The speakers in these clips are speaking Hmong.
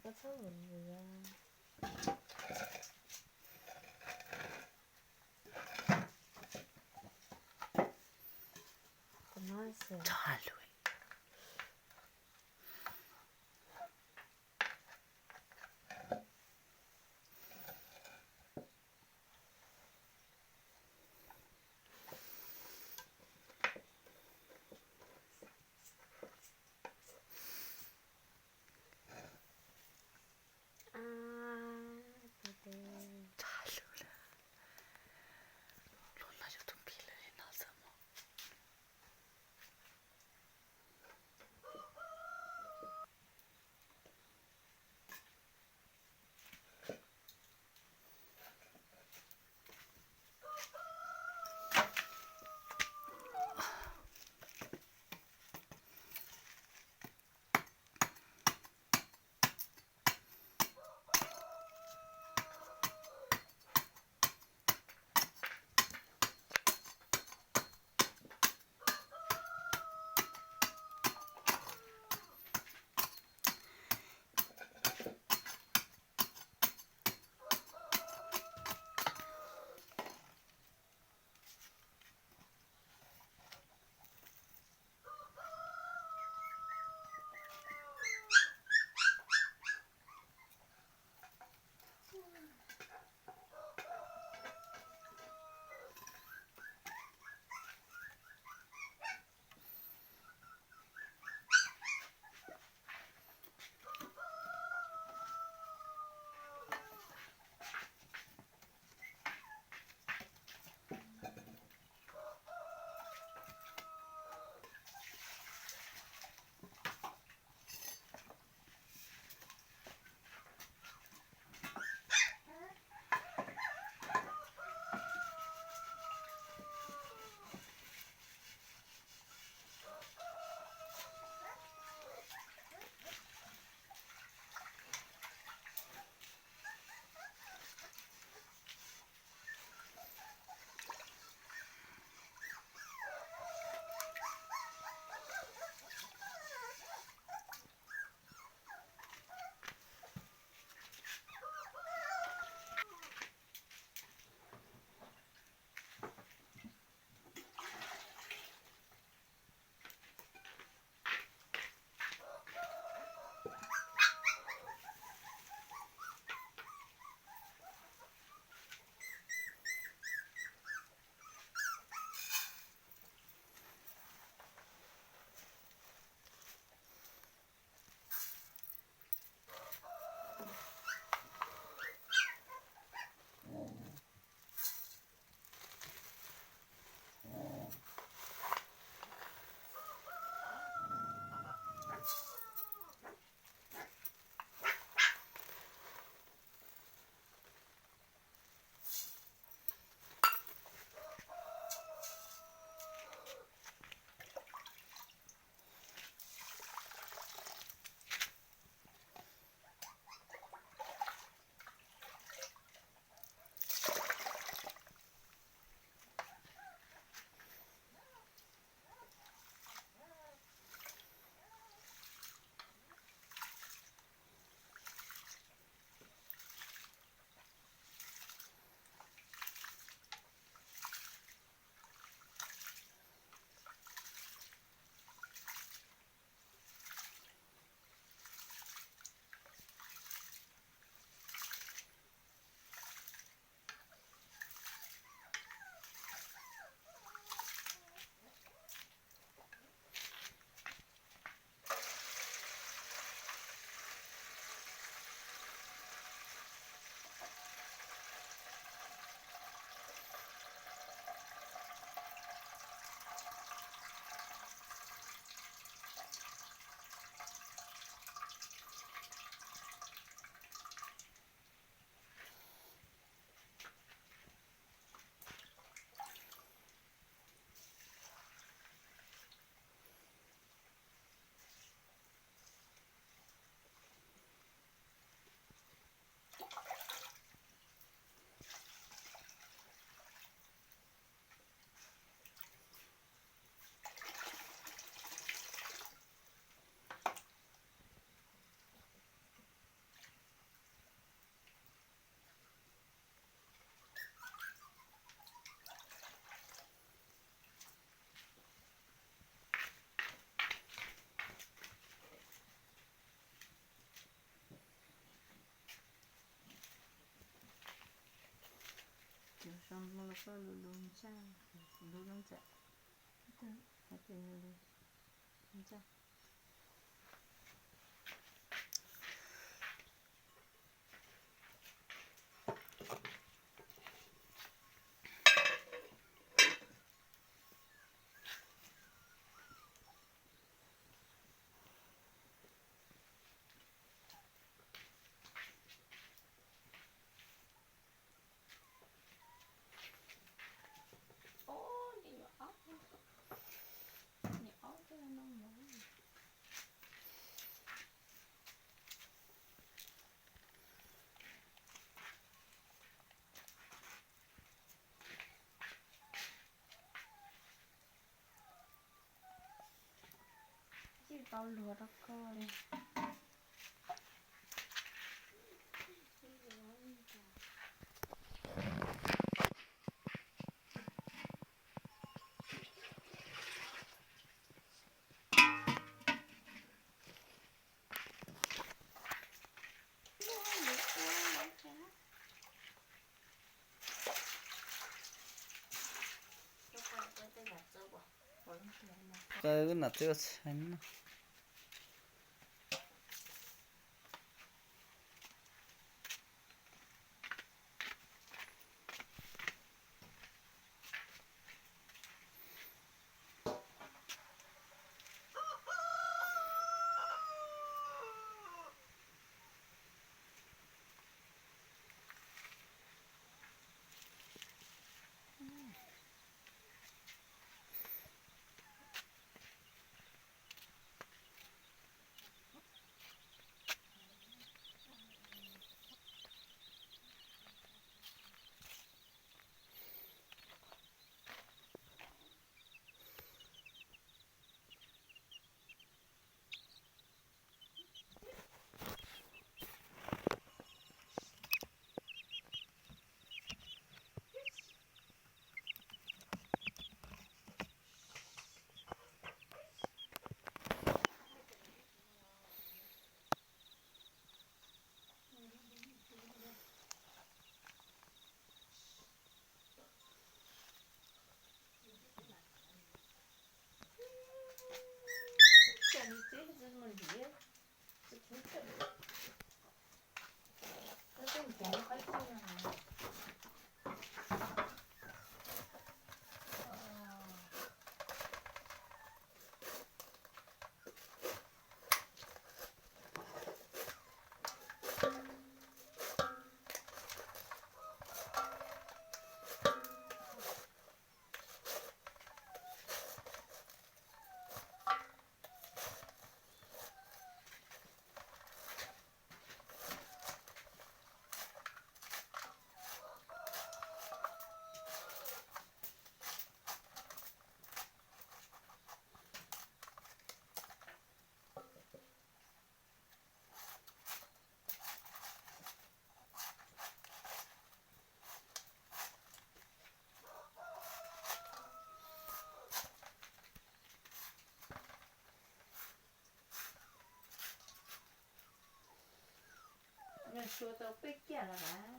Koj txhob vwm vwm. Tso ha lug. Tsa lug lawm. Luag no yuav tus npis lawm no xwb mog. Tso hmo los koj lus lus ntsaj, lus lub ntxam, hais tias lus lus ntsaj. Tsis tau luag rau koj li. Qw nam txiv ua tshais no. Nws sua tau peb kiag los mas.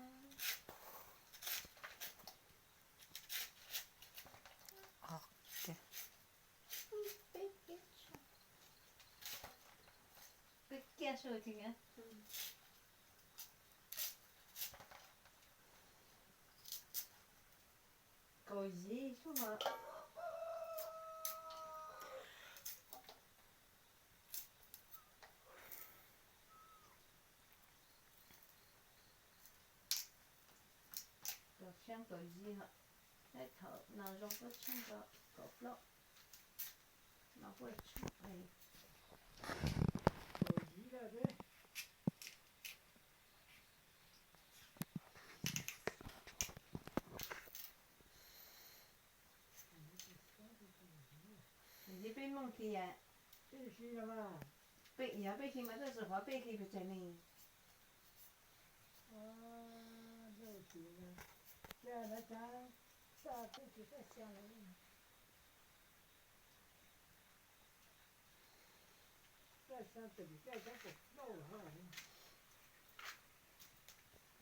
Peb kiag sua tsis nyob. Kaum yim xwb mas. Kaum xya kaum yim hos, tej thaum no zoo koj tsheej rau kaum plaub, no kuj tsheej. Yog peb Hmoob hli, peb yog peb hli mas txawj xwm qhov peb hli pes tsawg ne.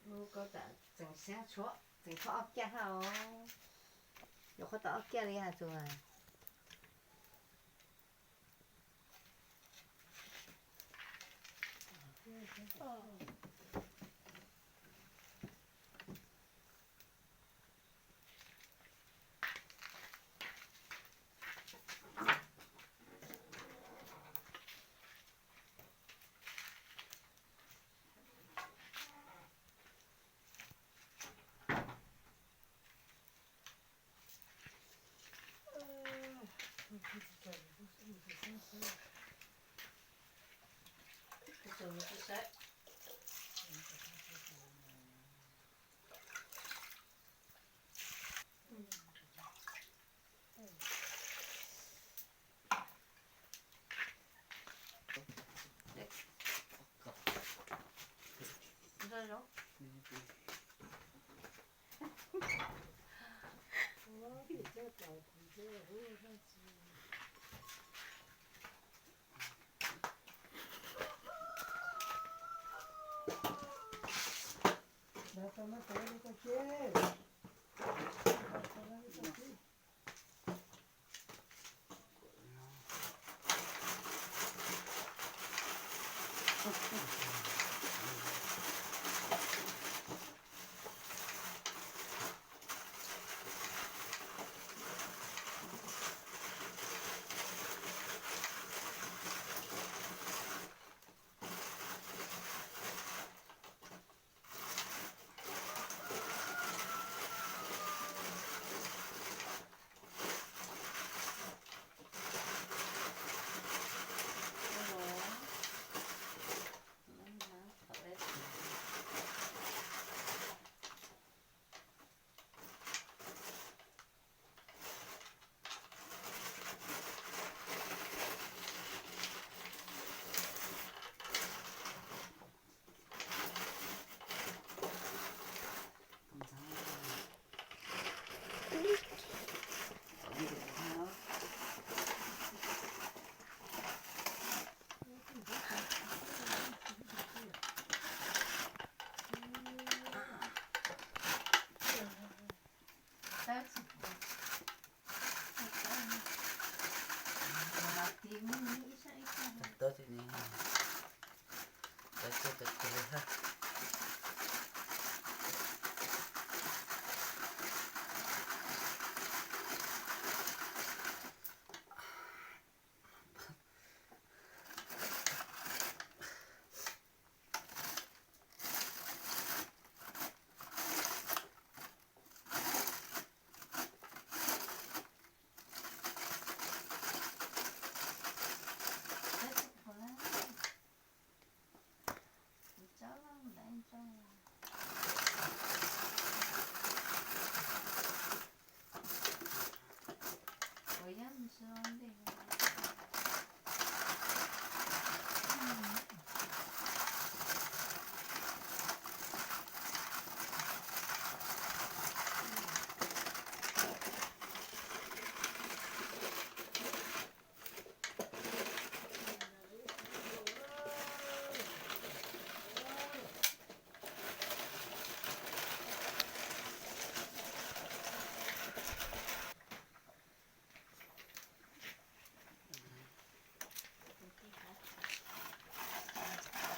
Lub koj tam tseem xyab tshuav. Tseem qhov ob kiag hab os. Yuav qhov tau ob kiag li hab tsuas.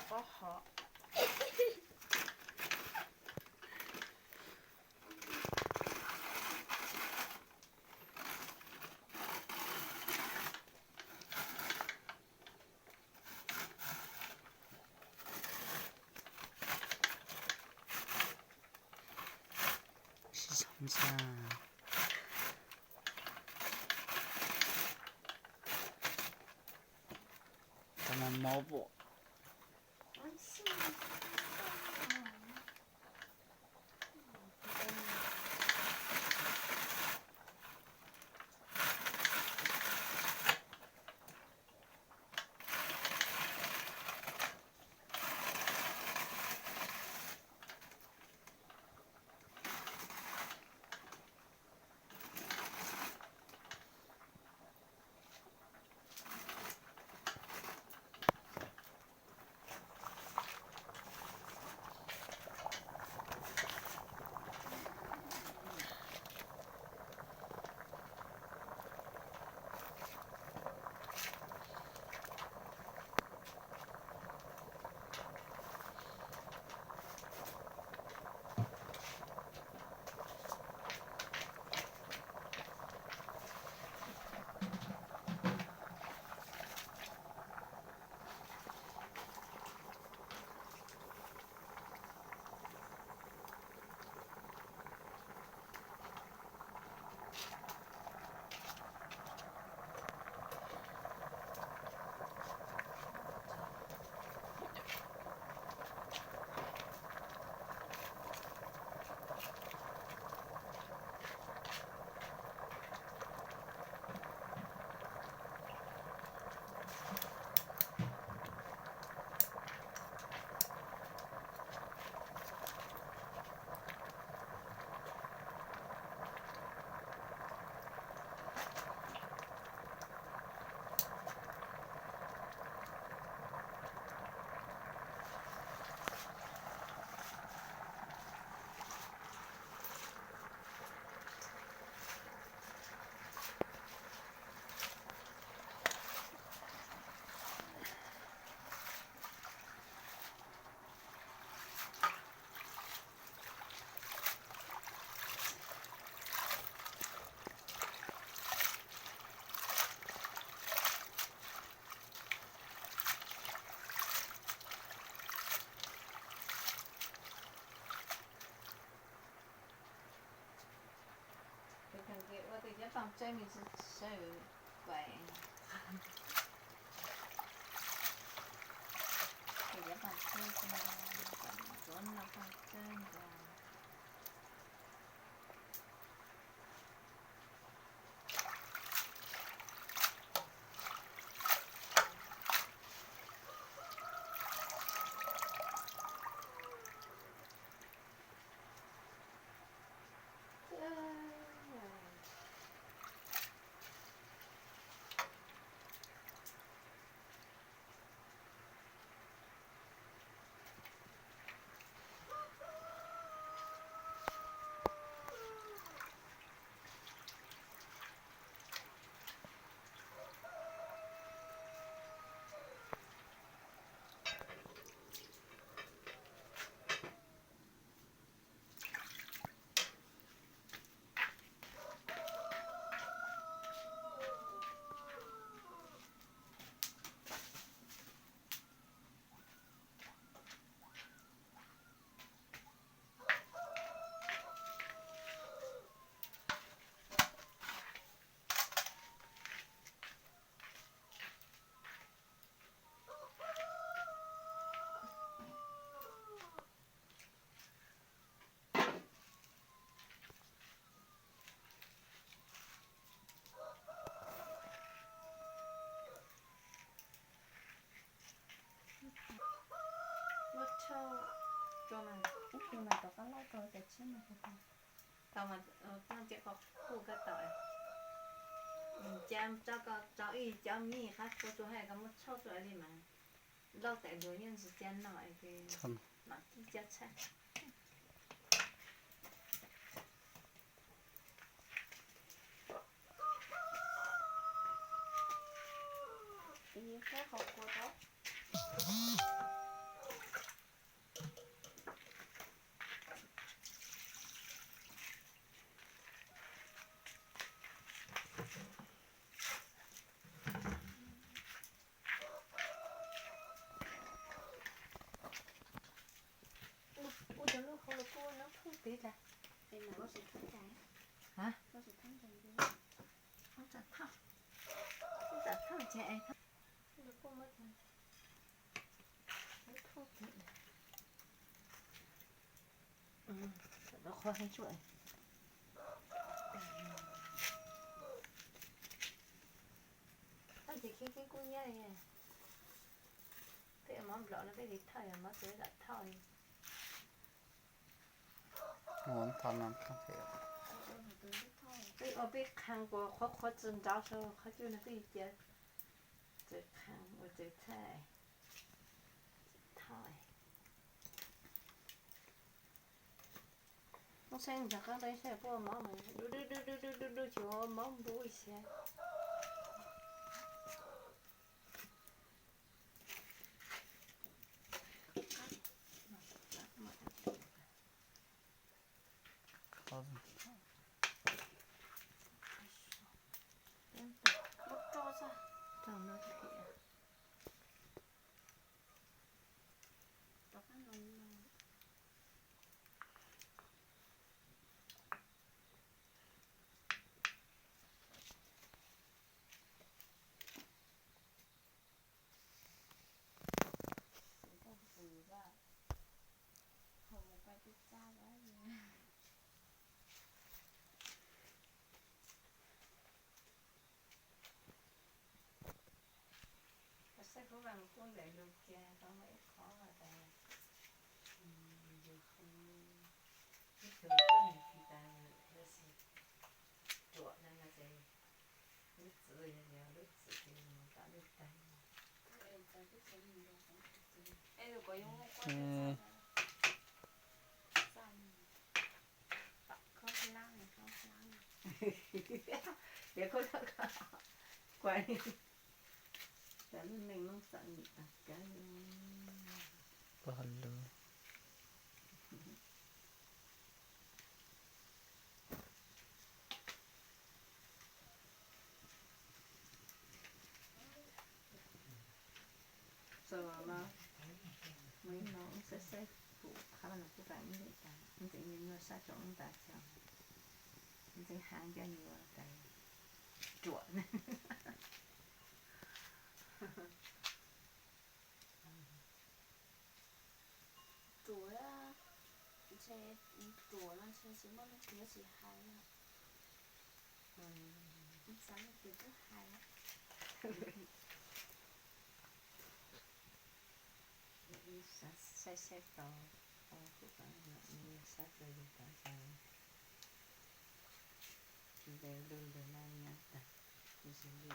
Pob hov. Sib sau ntsa. Tau mas mob pom. Paj tsawb me tsis sawv pais. Ces cov paj tsawb, cov no paj tsawb ntag. Muab tshauj rau mas ib tug mas tom qab loj rau cov tshiab no. Tau mas, tau ces koj kuj koj tau. Cas tso koj tso ib cov me qab kua rau hais koj muab tshauj rau li mas. Lauj, tais luag yeej tsis cia no es mam kib cov tshaj. Ua cov lub hauv los kuj nyob thooj pem tas. Muab tsam thauj, muab tsam thauj ces es thauj. Thooj pem. Qhov heev tsuaj. Thauj ces khib khib kub nyab li. Peb mov nplaum no peb li thauj, yog mov txwv lam thauj li. Peb ua peb qhee kuas qhuav qhuav tsis nrauv saum qhov cub no peb cia txawm qhee ua txawm txhaj thauj. Muab saib ntxhov qab tau ib sab puab ua mov mas du du du du du du du tsis ua mov npub ib sab. Saib kuv vam kuj ntawm lus kiag tau muaj ib qhov tas yus hu ib tug koj nws tsis tas lawm tab sis ruam na no ces lub txwv yog lub txwv ces mus tom lub tag. Yog koj kua tas lub neej noob xam nim tas kawg. Pog lug. Txog no, mus ib no wb saib saib kuv qhov no kuv vam ntseeg tas ntxeev nyuag sab tsoom tas thiab ntxeev heev cov nyuag tas. Ruam. Ruam, ntshe ruam no ntshe tsis muaj leej twg tsis hais no. Xav leej twg twb hais. Saib saib tau, kuv sab tau yus tau xyoo, ntes lug lug no nyob tag, kuv sis li.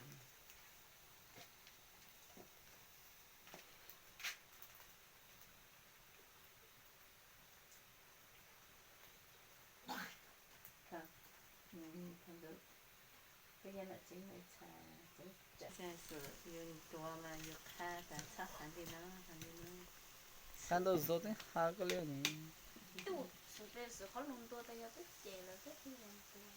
Yus ntuav mas yus qha tas txhob hais li no, hais li no. Qha ntau zog twb hais koj li ne. Xws li qhov lus ntuav tas yog twb cem lawm thiab twb yog ntuav.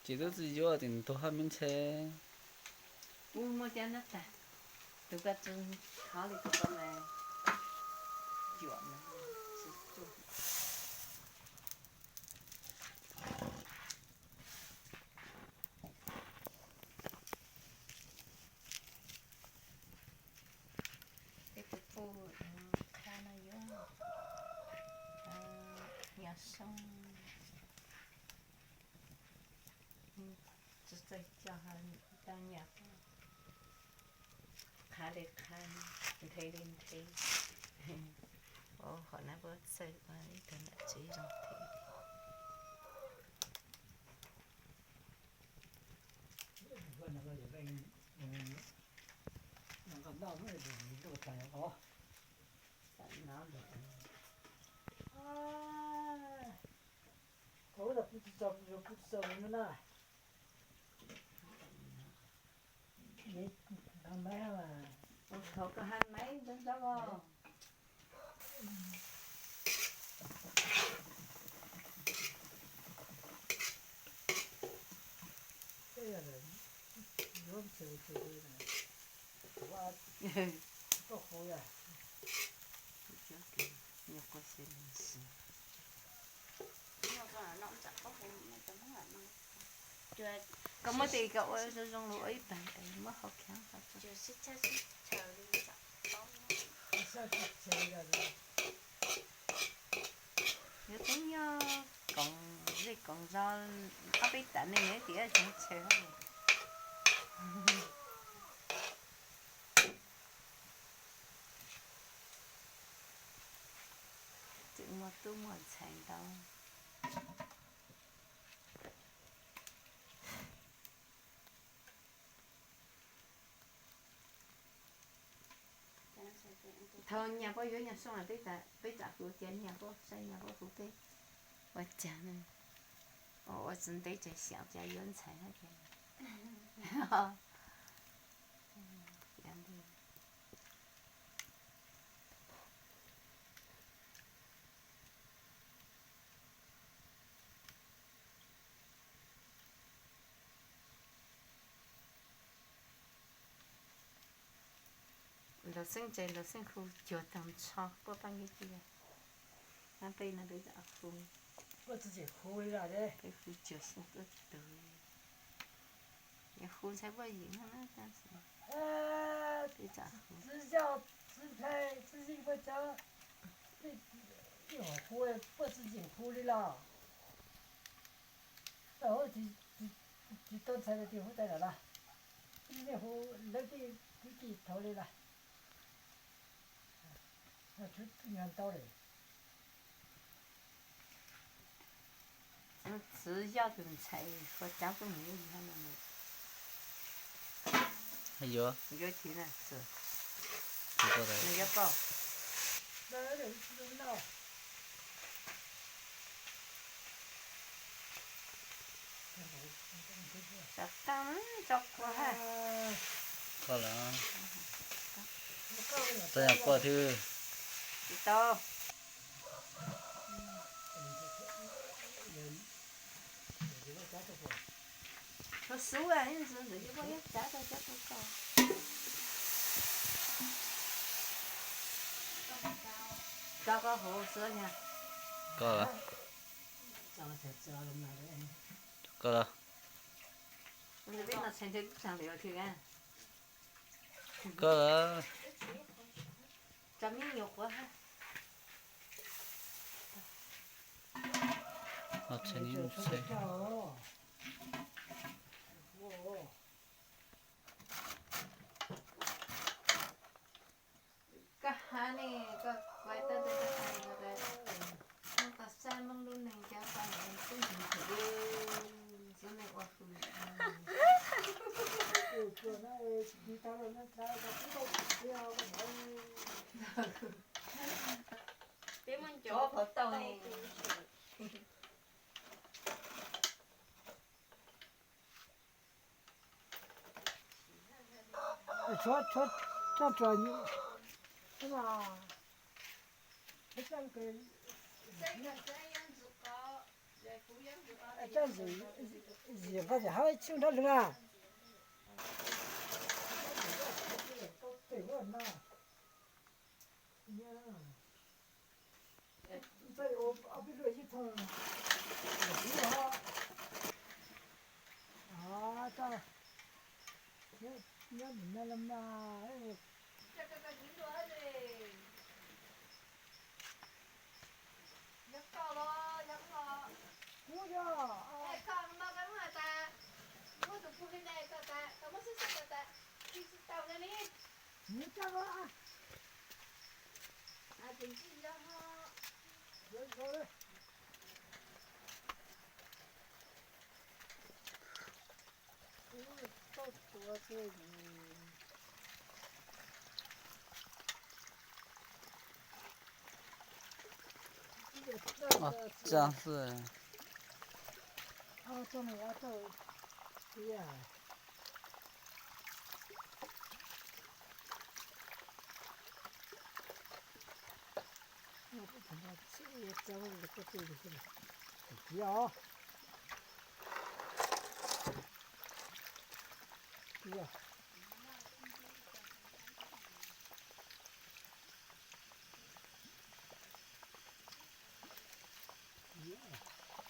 Ces twb tsis yuav tias ntuav haj me ntshe. Kuv muaj cov nab tas, tus koj tsis thov li tus koj mas cuam mas tsis tuaj. Peb tus pub qha no yuav nyob soob, tsis txawj cog tau nyiam qha li qha, nthe li nthe. Ua qhov nab puab txawj ua ib tug nam tsev zoo thiab. Ua thov koj hais maiv ntxov ntxov os. Koj muab tes koj ua zoo zoo lug ua ib pag es muab hau kheev. Yuav tub nyuj koom zej koom zos, ob peb tam neeg nyob tim tsev tshev. Tseem muaj tub muaj ntxhais ntau. Thaum Nyiaj Pob yuav Nyiaj Soob, peb tsam hu tias Nyiaj Pob saib Nyiaj Pob hu peb ua cas ne, ua tsis ntev ces xyaum cas yuav ntxhais hab ces Los Xeeb ces Los Xeeb hu cuag tag nrho puab pab nkeeb ci. Hab peb no peb hu, peb hu cuag Xeeb tuab tug. Yog hu ntshai puab yim no na, tab sis peb tsam hu. Txiv Yaj, Txiv Nplhaib, Txiv Yeej puab cov, ib hom hu puab tsis yeem hu li los. Tau tsis tau ntxhais tias hu tas lawm los, nej hu lawv tej kwv tij thaum li los. Nyuag ntau lawm. Txiv Yaj tus ntxhais hu cov kuj mus ib yam no. Yuav, yuav tsis na, nws yuav koj. Tso tag, tso kua hab. Koj lawm. Txawj yog koj thiab. Tsis tau. Suav suav, ntxim ntxim yuav koj ib tsav tau cov kua koj. Tso koj hauv xwb yog. Koj lawm. Koj, koj, koj hab ne, koj kuaib tau tes koj hais no, noj tau xaj Hmoob lub neej cov poj niam tub nkeeg, xub neej ua hwm. Peb muab ncov phov tau ne. Tshuav, tshuav tsob tsuas, tsob zim nqa zim hab tswj nrab lwg na. Txawj ua ob peb luaj ib thooj, ib ho, tau, nyob nim no los mas. Kuv yog, ob txaab xwb.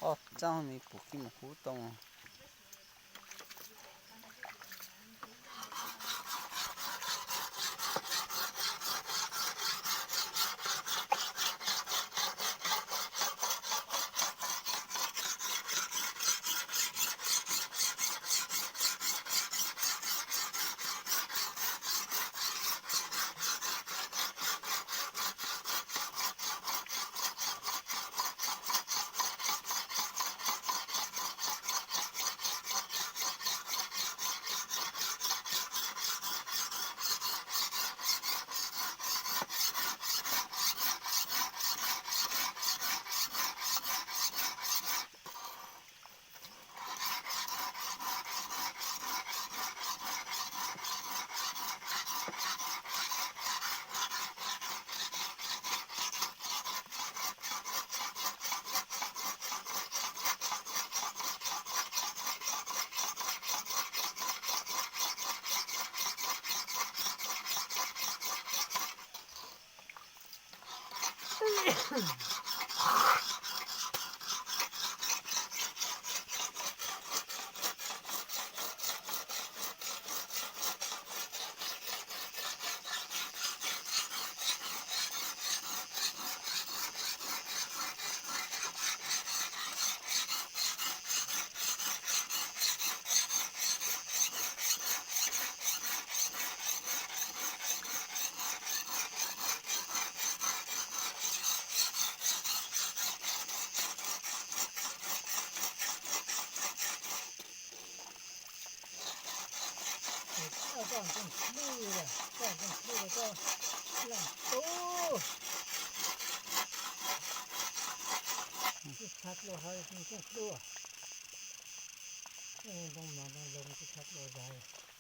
Ob txaab me pum kib mus kub tau. Koj txooj hlwb, koj txooj hlwb, koj leej tub. Tsis tshav dluag hab txooj hlwb. Ntoo mas ntoo zoo tsis tshav dluag zag.